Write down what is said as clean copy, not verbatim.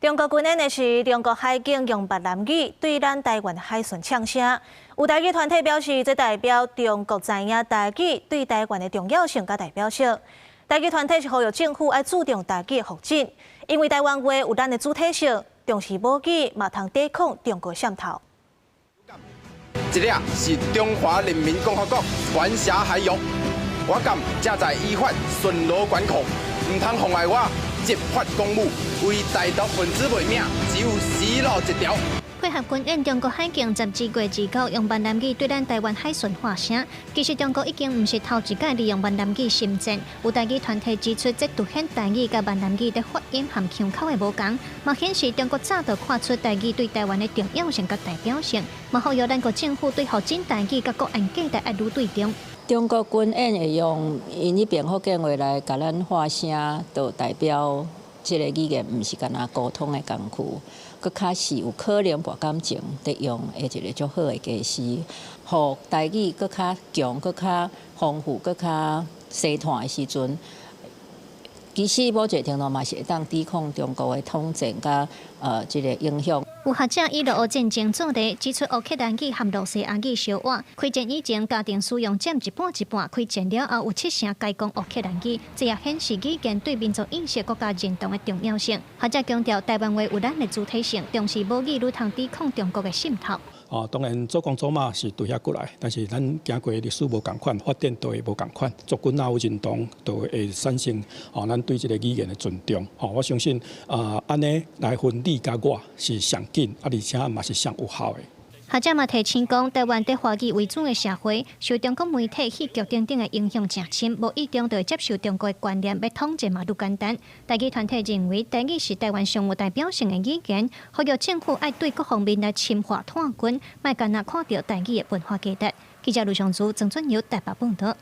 中國軍演的是中國海警用閩南語對咱台灣海巡嗆聲。有台語團體表示，這代表中國知影台語對台灣的重要性佮代表性。台語團體是呼籲政府愛注重台語的發展，因為台灣話有咱的主體性，重視母語嘛通抵抗中國滲透。這裡是中華人民共和國管轄海域，我敢正在依法巡邏管控，毋通妨礙我執法公務，為台獨分子賣命，只有死路一條。配合軍演，中國海警12月29用閩南語對咱台灣海巡喊聲。其實中國已經毋是頭一擺利用閩南語滲戰。有台語團體指出，這凸顯台語佮閩南語佇發音和腔口的無仝，嘛顯示中國早就看出台語對台灣的重要性佮代表性，嘛呼籲咱國政府對發展台語佮國安價值愛愈對重。中國軍演會用𪜶彼邊福建話來共咱喊聲，就代表這個語言毋是干焦溝通的工具，閣較是有可能博感情佇用的一個足好的家私，予台語閣較強、閣較豐富、閣較細團的時陣，其實某一個程度嘛是會當抵抗中國的統戰佮這個影響。有學者以俄烏戰爭做例，指出烏克蘭語和羅西亞語相倚，開戰以前家庭使用佔一半一半，開戰了後有七成改講烏克蘭語，這也顯示語言對民族意識、國家認同的重要性。學者強調，台灣話有咱的主體性，重視母語愈通抵抗中國的滲透。哦，當然祖公祖媽是對遐過來，但是咱行過歷史無仝款，發展都會無仝款，族群若有認同，就會產生哦，咱對這個語言的尊重。吼，我相信啊，按呢來分你佮我是上緊，啊，而且嘛是上有效的。學者嘛提醒講，台灣佇華語為主的社會，受中國媒體、戲劇等等的影響誠深，無意中就會接受中國的觀念，欲統戰嘛愈簡單。台語團體認為，台語是台灣上有代表性的語言，呼籲政府愛對各方面來深化拓根，莫干焦看著台語的文化價值。記者盧尚祖、曾俊友台北報導。